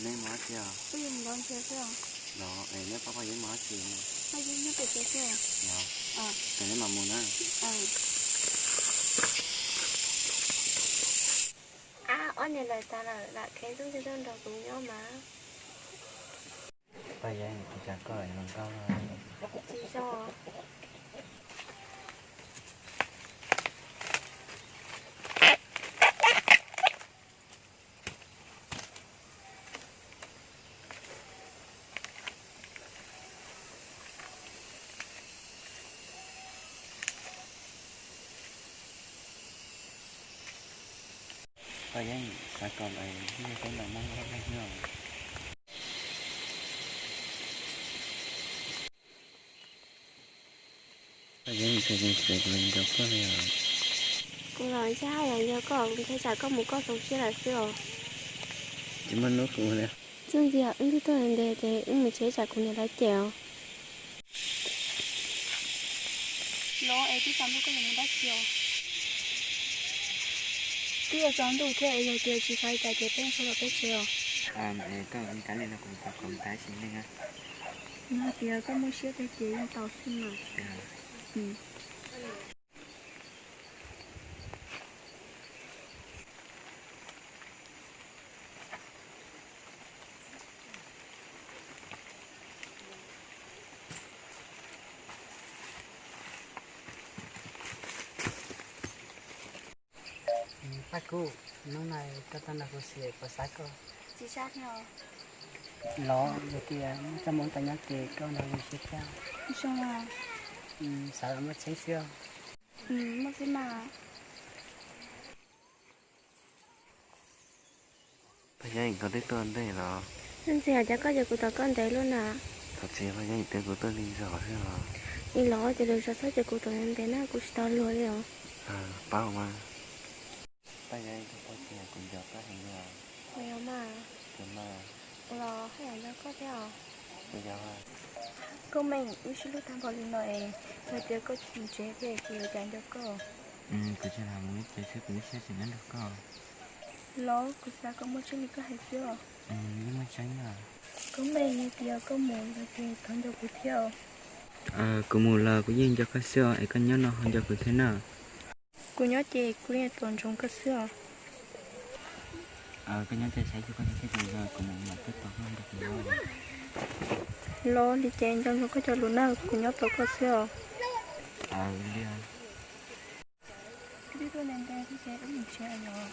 Nej mus dab tsi os? Los, es neb pab Paj Yeeb mus dab tsi no? Los, ces neb mam mus na. Ab, ob niag lawm tas lawm, lam khev ntxub ntxub tuaj nrog kuv nyob mas. Paj Yeeb, kuv cas koj zoo nkauj. Tsis zoo. Paj Yeeb, xav kom lawv yog cov ntawm Hmoob loj neej xwb os. Paj Yeeb, kuv los nco koj li os. Kuv los nco haj yam nco koj, kuv ntshe tsam koj mus koj zoo siab lawm xwb os. Tsis muaj hnub kuv li. Txuj ntxiag, wb twb tuaj ntev ces wb mus tsev tsam kuv niam lawv cem os. Los es twb tsaus ntuj koj yuav mus dab tsi os? Twb yuav tsaus ntuj thiab es yog tias tsis xav li cas ces peb sawv los peb tsev os. Es koj ua cas li no kuv tau kom tas sim neej. Yog hais tias koj muaj siab thiab ces yeej tau xwb mas. Paj Kub, hnub no koj tuaj nrog kuv sim puas xav koj? Tsis xav thiab. Los yog tias muaj txoj hmoo tau nyob ces koj nrog kuv sim thiab. Xav los muaj tseeb xwb. Muaj tseeb mas. Paj Yeeb, koj twb tuaj ntev los? Ntxim hais tias koj ces kuv tos koj ntev lawm na. Thov txim Paj Yeeb, twb kuv tuaj li zog xwb os. Ib los ces lwm zaus txhob ces kuv tos ntev na, kuv tsis tau luag li os. Paub mas. Paj Yeeb, koj paub tias kuv nco koj heev li os. Kuv yog mas. Kuv los haj yam nco koj thiab os. Kuv yog. Koob Meej, wb sib hlub tag npaum li no es yog tias koj tsis mus tsev thiab ces yuav cas nco koj. Kuv tsis lam mus ib tsev xwb, kuv ib siab tseem nyob nrog koj. Los kuv xav kom muaj tseeb li koj hais xwb os. Yeej muaj tseeb na. Koob Meej, yog tias koj mus lawm ces thov nco kuv thiab os. Kuv mus los kuv yeej nco koj xwb os, es koj nyob no ho nco kuv thiab na. Kuv nyob ces kuv yeej tos ntsoov koj xwb os. Koj nyob ces saib xyuas koj thiab, kuv mus mam tuaj tos koj nrog kuv nyob. Los li ces nco ntsoov koj cov lus na, kuv nyob tos koj xwb os. Li. Wb twb tuaj ntev ntev thiab ces wb mus tsev os.